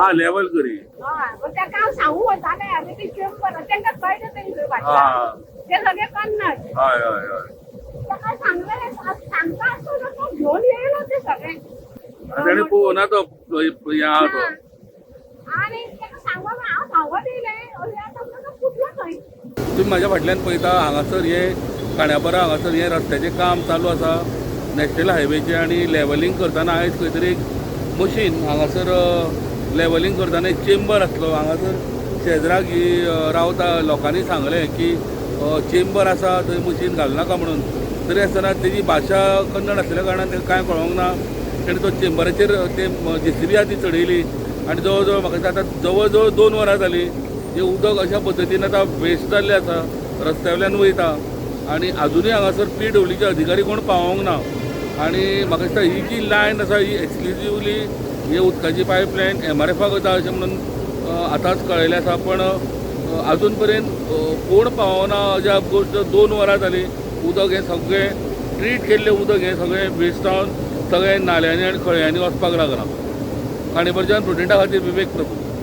हा लेवल करी. हय, मग ताका हांव सांगू वतालें आनी ती चेंबर तांकां कळटा तेंचे हा. भाशा, ते सगळे कन्नड. हय हय हय. ताका सांगलें, सांगता आसतना तो घेवन येयलो ते सगळे. तेणे पळोवना तो हें आहा तो. आनी ताका सांगून हांव धांवत येयलें, अशें आतां ताका फुटलो थंय. तुम्ही माझ्या फाटल्यान पळयता, हांगासर हे खांड्यापारा हांगासर हे रस्त्याचें काम चालू आसा नॅशनल हायवेचें. आनी लेवलिंग करतना आयज खंय तरी एक मशीन हांगासर लेवलिंग करतना एक चेंबर आसलो हांगासर. शेजराक ही रावता लोकांनी सांगलें की चेंबर आसा थंय मशीन घालनाका म्हणून. तरी आसतना तेजी भाशा कन्नड आसलेल्या कारणान ताका कांय कळोंक ना. तेणें तो चेंबराचेर ते जेसीबी आहा ती चडयली आनी जवळ जवळ म्हाका दिसता आतां जवळ जवळ 2 वरां जालीं, हें उदक अशा पद्दतीन आतां वेस्ट जाल्लें आसा, रस्त्या वयल्यान वयता आनी आजुनूय हांगासर पीडब्ल्यूचे अधिकारी कोण पावोंक ना. आनी म्हाका दिसता ही जी लायन आसा ही एक्सक्लुजिवली हे उदकाची पायपलायन एमआरएफाक वता अशें म्हणून आतांच कळयलें आसा. पण अजून पर्यंत कोण पावना. अजाप गोश्ट, 2 वरां जालीं, उदक हें सगळें ट्रीट केल्लें उदक हें सगळें वेस्ट जावन सगळें नाल्यांनी आनी खळयांनी वचपाक लागलां. खांडेपारच्यान प्रुडेंटा खातीर विवेक प्रभू.